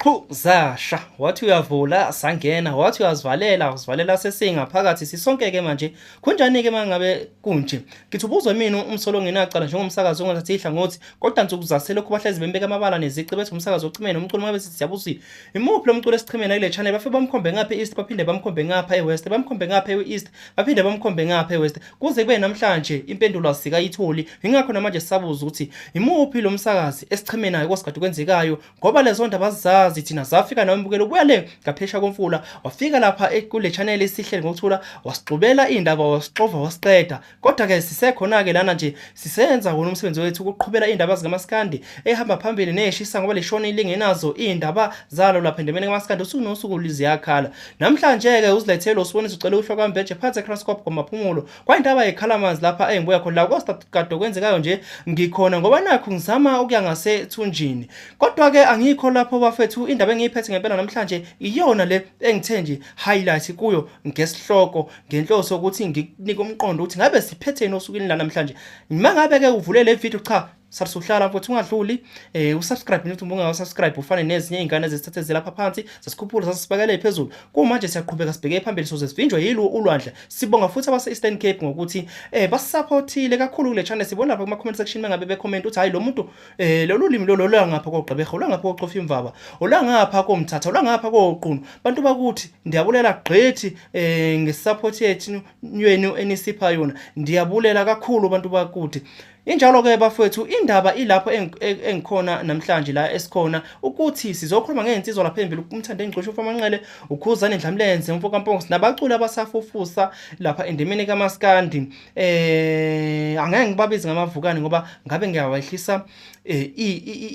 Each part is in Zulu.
Qhu zasha wathi uyavula sangena wathi uyazivalela uzivalela sesingaphakathi sisonke-ke manje kunjani-ke uma ngabe kunje ngithi ubuzwe mina umsolo ongenacala njengomsakazi ongathathi ihlangothi kodwa nsuku zaselokhu bahlezi bembeka amabala nezici bethi umsakazi ochimene nomculo uma besithi siyabuza imuphi lo mculo esichimene kule channel bafike bamkhombe ngapha e-east baphinde bamkhombe ngapha e-west bamkhombe ngapha e-east baphinde bamkhombe ngapha e-west kuze kube namhlanje impendulo asikayitholi ingakho namanje sisabuza ukuthi imuphi lo msakazi esichimenayo kosikade kwenzekayo ngoba lezo ndaba azizazi thina zafika nawe mbukelo ubuya le ngaphesha komfula wafika lapha kule channel esihleli ngokuthula wasixubela indaba wasixova wasiqeda kodwa ke sisekhona ke lana nje sisenza wona umsebenzi wethu ukuqhubela indaba zikamaskandi ehamba phambili neshisa ngoba lishona ilingenazo indaba zalo lapha endemeni kamaskandi usuku nosuku liziyakhala namhlanje ke uzilethele usibonisa ucela uhlwa kwambeje phansi eCrosscop kwamaphumulo Kwayindaba yekhalamanzi lapha engibuya khona la kade kwenzekayo nje ngikhona ngoba nakhu ngizama ukuya ngasethunjini. Kodwa ke angikho lapho bafethu indaba engiyiphethe ngempela namhlanje iyona le engithe nje highlight kuyo ngesihloko ngenhloso ukuthi ngikunike umqondo ukuthi ngabe siphetheni osukwini la namhlanje. Mangabe ke uvule le video cha Salisuhlala mfowethu ungadluli eh usubscribe nje uma ungawusubscribe ufane nezinye izingane ezisithathe lapha phansi zasikhuphula zasibakele phezulu kumanje siyaqhubeka sibheke phambili soze sivinjwe yilu ulwandle sibonga futhi abase Eastern Cape ngokuthi eh basupportile kakhulu kule channel sibona lapha kuma comment section mengabe be comment uthi hayi lo muntu eh lolu limi lolu lwangapha koGqeberha olwangapha koCofa imvaba olwangapha koMthatha olwangapha koQunu bantu bakuthi ndiyabulela gqithi eh ngesupport yethu yenu enisipha yona ndiyabulela kakhulu bantu bakuthi Injalo-ke bafowethu indaba ilapho engikhona namhlanje la esikhona ukuthi sizokhuluma ngey'nsizwa lapha embili uMthandeni Gcosho uMfamanqele uKhuzani Ndlamlenze uMfokaMpongo nabaculi abasafufusa lapha endimeni kaMaskandi eh angeke ngibabize ngamavukane ngoba ngabe ngiyawehlisa eh,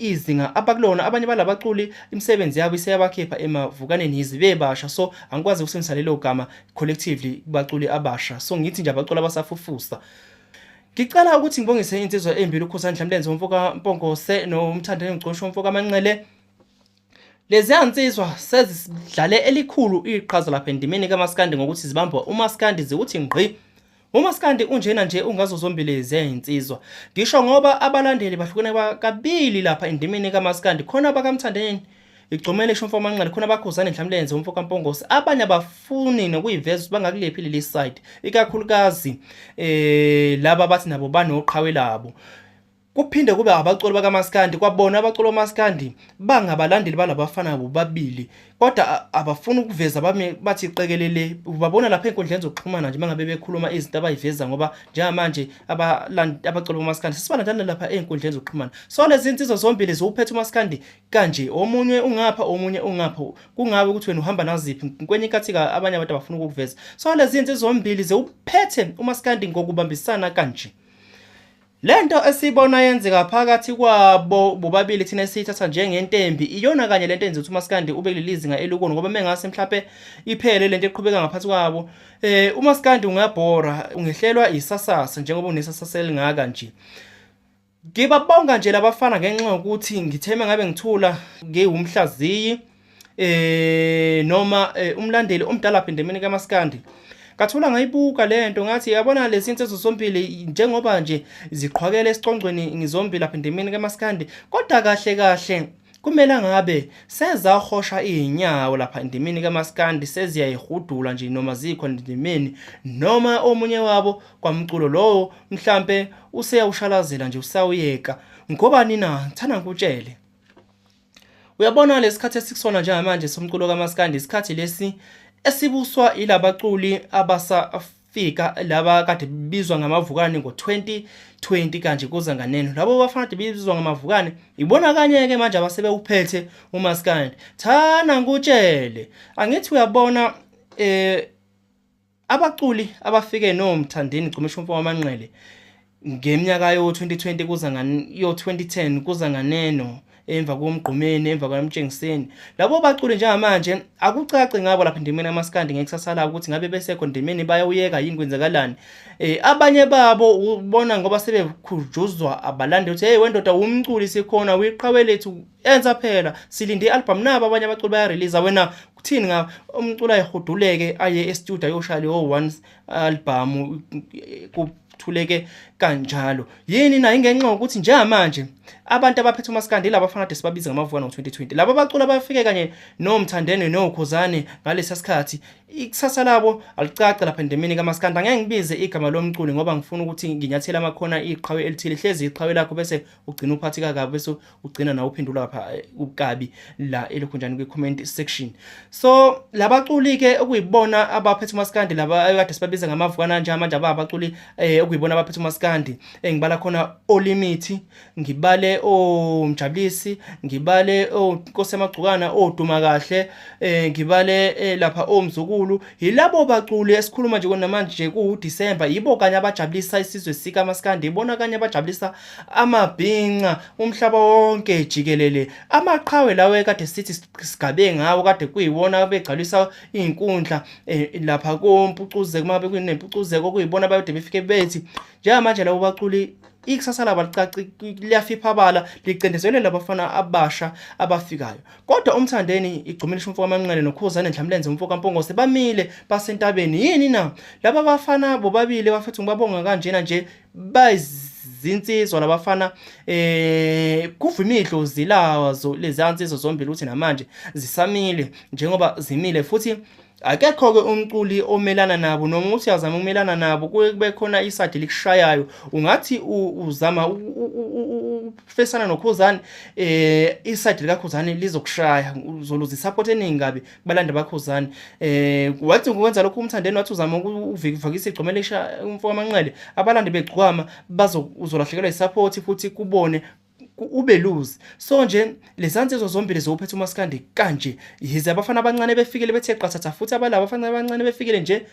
izinga abakulona abanye balabaculi imisebenzi yabo iseyabakhipha emavukaneni yize bebasha so angikwazi ukusebenzisa lelo gama collectively kubaculi abasha so ngithi nje abaculi abasafufusa Ngicela ukuthi ngibongise insizwa embili uKhosana Dlamlenze umfoka Mpongose noMthandeni Ngcosho umfoka Manqele. Leziya nsizwa sezidlale elikhulu iqhaza lapha endimeni kaMaskandi ngokuthi zibambwa uMaskandi ziwuthi ngqi. UMaskandi unjena nje ungazo zombili leziya insizwa. Ngisho ngoba abalandeli bahlukene kabili lapha endimeni kaMaskandi khona bakaMthandeni Igcomele isho umfo Manqele khona bakhuzane Ndlamlenze umfo kaMpongose abanye abafuni nokuyiveza ukuthi bangakulephi leli side ikakhulukazi eh laba bathi nabo banoqhawe labo kuphinde kube abaculi bakaMaskandi kwabona abaculi bamaskandi bangabalandeli balabafana bobabili kodwa abafuni ukuveza bame bathi qekelele ubabona lapha enkundleni zokuxhumana nje mangabe bekhuluma izinto abayiveza ngoba njengamanje abaculi bamaskandi sesibalandana lapha enkundleni zokuxhumana so lezi insizwa zombili ziwuphethe umaskandi Kanje omunye ungapha omunye ungapha kungabe ukuthi wena uhamba naziphi kwenye inkathi ka abanye abantu abafuna ukukuveza so lezi zinto zombili zewuphethe umaskandi ngokubambisana kanje lento esibona yenzeka phakathi kwabo bobabili thina esiyithatha njengentembi iyona kanye lento enza ukuthi umaskandi ube kuleli zinga elukona ngoba mengase mhlawumbe iphele lento eqhubeka ngaphansi kwabo eh umaskandi ungabhora ungehlelwa isasasa njengoba unesasasa elingaka nje Ngibabonga nje labafana ngenxa yokuthi ngithe mengabe ngithula ngiwumhlaziyi eh noma eh, umlandeli omdala pha endemeni kaMaskandi ngathula ngayibuka lento ngathi yabona lezi insizwa zombili njengoba nje ziqhwakele esicongcweni ngizombili lapha endemeni kaMaskandi kodwa kahle kahle Kumele ngabe sezahosha izinyawo lapha endimeni kaMaskandi seziyayihudula nje noma zikhona endimeni noma omunye wabo kwamculo lowo mhlampe useyawushalazela nje usawuyeka ngobani na ngithanda ngikutshele uyabona lesikhathi esikusona njengamanje somculo kaMaskandi isikhathi lesi esibuswa ilabaculi abasa fika laba kade bibizwa ngamavukane ngo-2020 kanje kuza nganeno labo bafana kade bibizwa ngamavukane ibona kanye-ke manje abasebewuphethe umaskandi thana ngikutshele angithi uyabona eh abaculi abafike noMthandeni Gcumisha umfo wamanqele Ngeminyaka yo-2020 kuza yo-2010 kuza nganeno emva koMgqumeni emva kwaMtshengiseni labo baculi njengamanje akucaci ngabo lapha endimeni kamaskandi ngekusasa labo ukuthi ngabe besekho endimeni bayawuyeka yini kwenzakalani eh abanye babo ubona ngoba sebekhujuzwa abalandeli ukuthi hey wendoda umculi sikhona uyiqhawe lethu enza phela silinde i-album nabo abanye abaculi bayarelease wena kuthini nga umculo ayihuduleke aye e-studio ayoshaya leyo one album kuthuleke Kanjalo yini na ingenxa yokuthi njengamanje abantu abaphethe umaskandi laba abafana kade sibabiza ngamavukana ngo-2020, laba abaculi abafike kanye noMthandeni noKhuzani ngalesa sikhathi, ikusasa labo alicaci lapha endimeni kamaskandi. Angeke ngibize igama lomculi ngoba ngifuna ukuthi nginyathele amakhona iqhawe elithile, hlezi iqhawe lakho bese ugcina uphatheka kabi, bese ugcina nawe uphendula lapha ukabi la elokhunjani kwi-comment section. So labaculi-ke okuyibona abaphethe umaskandi laba ekade sibabiza ngamavukana njengamanje, ababaculi okuyibona abaphethe umaskandi, engibala khona oLimithi, ngibale oMjabulisi, ngibale oNkosi Yamagcukana, oDuma Kahle, ngibale lapha oMzukulu. Yilabo baculi esikhuluma nje namanje nje kuwuDisemba, yibo kanye abajabulisa isizwe sikamaskandi, ibona kanye abajabulisa amabhinca umhlaba wonke jikelele. Amaqhawe lawo ekade sithi sigabe ngawo, kade kuyiwona begcwalisa iy'nkundla lapha kompucuzeko, uma bekunempucuzeko kuyibona bayode befike bethi. Njengamanje labo baculi ikusasa labo alicaci, liyafiphabala, licindezelwe labafana abasha abafikayo. Kodwa uMthandeni igcuma elisho umfo kaManqele noKhuzane Ndlamlenze umfo kaMpungose bamile basentabeni. Yini na? Laba bafana bobabili bafethu ngibabonga kanjena nje, bayizinsizwa labafana, kuvuma idlozi lazo lezi nsizwa zombili ukuthi namanje zisamile njengoba zimile, futhi akekho-ke umculi omelana nabo, noma uthi uyazama ukumelana nabo kuye kube khona isadi likushayayo. Ungathi uzama ukufesana noKhuzani, isadi likaKhuzani lizokushaya, uzoluza isupport eningi kabi kubalandi baKhuzani. Wathi ngokwenza lokhu uMthandeni, wathi uzama ukuvakisa igcome elisha umfo kaManqele, abalandi begcwama uzolahlekelwa isupport futhi kubone ube lose. So nje lezi nsizwa zombili zowuphethe umaskandi kanje, yize abafana abancane befikile bethe qathatha, futhi abalabo abafana abancane befikile nje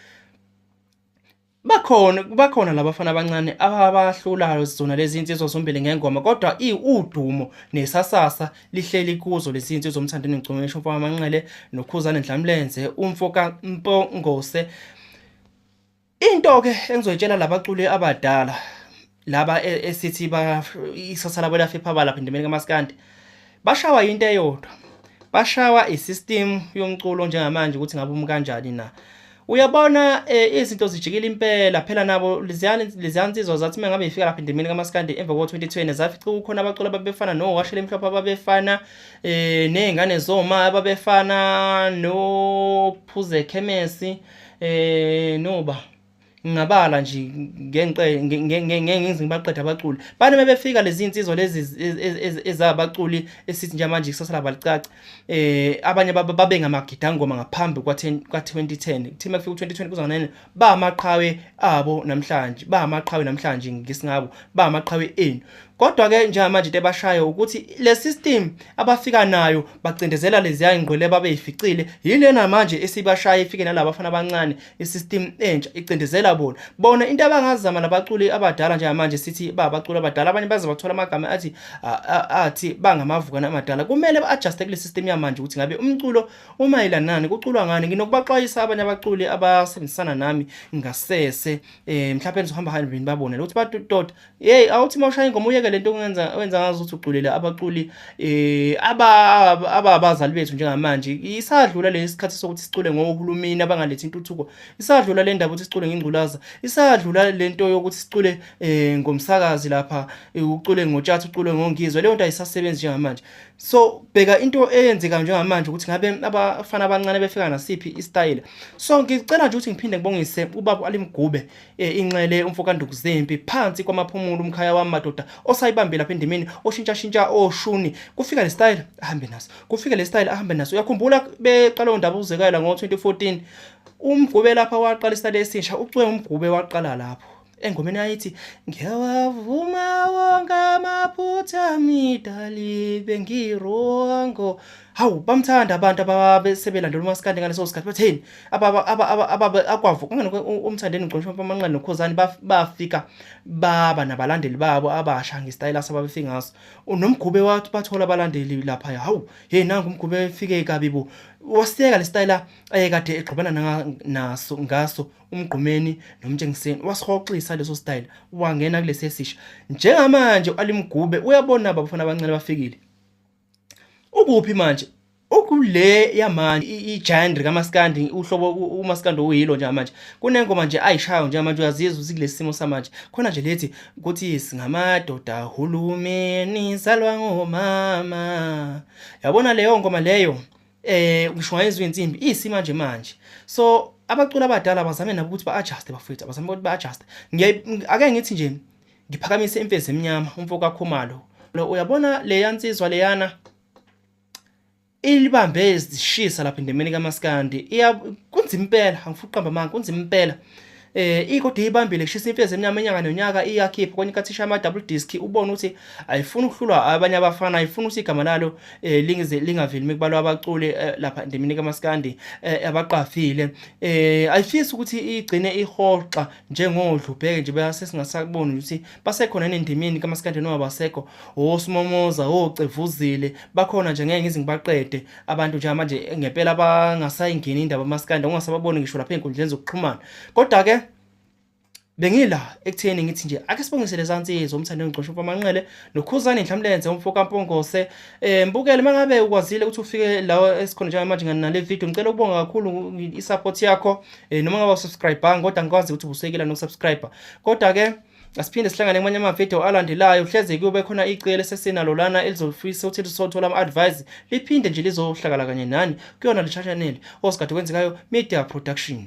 bakhona labafana abancane abahlulayo zona lezi insizwa zombili ngengoma, kodwa udumo nesasasa lihleli kuzo lezi insizwa, uMthandeni Ngcumesho umfo kaManqele noKhuzane Ndlamlenze umfo kaMpongose. Into-ke engizoyitshela labaculi abadala laba esithi ikusasa labo liyafipha lapha endimeni kamaskandi, bashawa into eyodwa, bashawa isystem yomculo njengamanje ukuthi ngabe umi kanjani na. Uyabona, izinto zijikile impela phela, nabo leziya nsizwa zathi uma ngabe ifika lapha endimeni kamaskandi emva ko-2020 zafica kukhona abaculi ababefana noWashela Emhlophe, ababefana ney'ngane zoma, ababefana noPhuze Khemesi, noba ngingabala nje ngenqe ngeke ngize ngibaqede abaculi. Bani bebefika lezi insizwa lezi ezabaculi esithi njengamanje ikusasa labo alicaci, abanye babe ngamagidangoma ngaphambi kwa-2010, kuthi makufika u-2020 kuza nani, ba amaqhawe abo namhlanje, ba amaqhawe namhlanje ngisingabo, ba amaqhawe enu. Kodwa-ke njengamanje into ebashayo ukuthi le system abafika nayo bacindezela leziya ngqwele ababeyificile, yilena manje esibashaya ifike nalaba bafana abancane. I-system entsha icindezela bona. Into abangazama nabaculi abadala njengamanje, sithi ba abaculi abadala, abanye baze bathola amagama athi bangamavukana amadala, kumele ba-adjuste kule system yamanje ukuthi ngabe umculo umayelana nani, kuculwa ngani. Nginokubaxwayisa abanye abaculi abasebenzisana nami ngasese, mhlawumbe nizohamba hambeni babone ukuthi badoda, hey, awuthi mawushaya ingoma uyeke lento ongenza wenza ngazi ukuthi uculela abaculi abazali bethu. Njengamanje isadlula lesi sikhathi sokuthi sicule ngohulumeni abangalethi intuthuko, isadlula le ndaba ukuthi sicule ngengculaza, isadlula lento yokuthi sicule ngomsakazi lapha, ucule ngotshatha, ucule ngongizwe, leyo nto ayisasebenzi njengamanje. So bheka into eyenzeka njengamanje ukuthi ngabe abafana abancane befika nasiphi istyle. So ngicela nje ukuthi ngiphinde ngibongise ubaba Alimgube, inxele umfo kaNdukuzempi phansi kwamaphumulo, umkhaya wami madoda, osayibambe lapha endimeni, oshintshashintsha oshuni, kufika le style ahambe naso, kufika le style ahambe naso. Uyakhumbula beqala ondaba uzekayela ngo-2014, uMgube lapha waqala istyle esisha, ucwe uMgube waqala lapho engomeni ayithi ngiyawavuma wonke amaphutha midali bengirongo. Hawu, bamthanda abantu ababesebelandela umaskandi ngaleso sikhathi, batheni akwavu kungani uMthandeni Ngcosho amanqele noKhuzani bafika baba nabalandeli babo abasha ngesitayela sababefika ngaso. NoMgube wathi bathola abalandeli lapha, hawu, hey, nangu uMgube efike kabi bo, wasiyeka lesitayela ayekade egxobana naso ngaso uMgqumeni noMtshengiseni, wasihoxisa leso style, wangena kulesi esisha. Njengamanje uAli Mgube uyabona abafana abancane bafikile, ukuphi manje? Kule yamanje i-genre kamaskandi, uhlobo umaskandi owuyilo njengamanje, kunengoma nje ayishayo njengamanje, uyazizwa ukuthi kulesi simo samanje khona nje lethi ukuthi singamadoda hulumeni salwa ngomama. Yabona leyo ngoma leyo, ngisho ungayizwa insimbi iyisimanje manje. So abaculi abadala bazame nabo ukuthi ba-adjuste bafowethu, abazame ukuthi ba-adjuste. Ake ngithi nje ngiphakamise imfezi emnyama, umfo kaKhumalo. Uyabona leya nsizwa leyana ilibambe zishisa lapha endemeni kaMaskandi, iya kunzima impela, angifuni ukuqamba amanga, kunzima impela. Ikodwa ibambile kushisa imfezi emnyama inyanga nonyaka, iyakhipha kwenye inkathi ishaya ama-double disc, ubone ukuthi ayifuni ukuhlulwa abanye abafana, ayifuni ukuthi igama lalo lingize lingaveli mekubalwa abaculi lapha endimeni kaMaskandi abaqafile. Ayifisi ukuthi igcine ihoxa njengodlu, ubheke nje bese singasakuboni ukuthi basekhona yini endimeni kaMaskandi noma basekho. Osimomoza, ocevuzile bakhona nje, ngeke ngize ngibaqede abantu njengamanje ngempela bangasayingeni indaba kaMaskandi, ungasababoni ngisho lapha ey'nkundleni zokuxhumana. Kodwa-ke bengila ekutheni ngithi nje ake sibongise leza nsizwa, uMthandeni Ngcosha Manqele noKhuzani Nhlamlenze umfo kaMpungose. Mbukele, mangabe ukwazile ukuthi ufike la esikhona njengamanje nale video, ngicela ukubonga kakhulu i-support yakho. Noma ngabe usubscribe, kodwa ngikwazi ukuthi ubusekela nokusubscribe. Kodwa-ke asiphinde sihlangane kwamanye ama-video alandelayo. Hleze kuyobe khona icele sesinalo lana elizofisa ukuthi lizothola ama-advice, liphinde nje lizohlakala kanye nani kuyona le channel osikade kwenzekayo Media Production.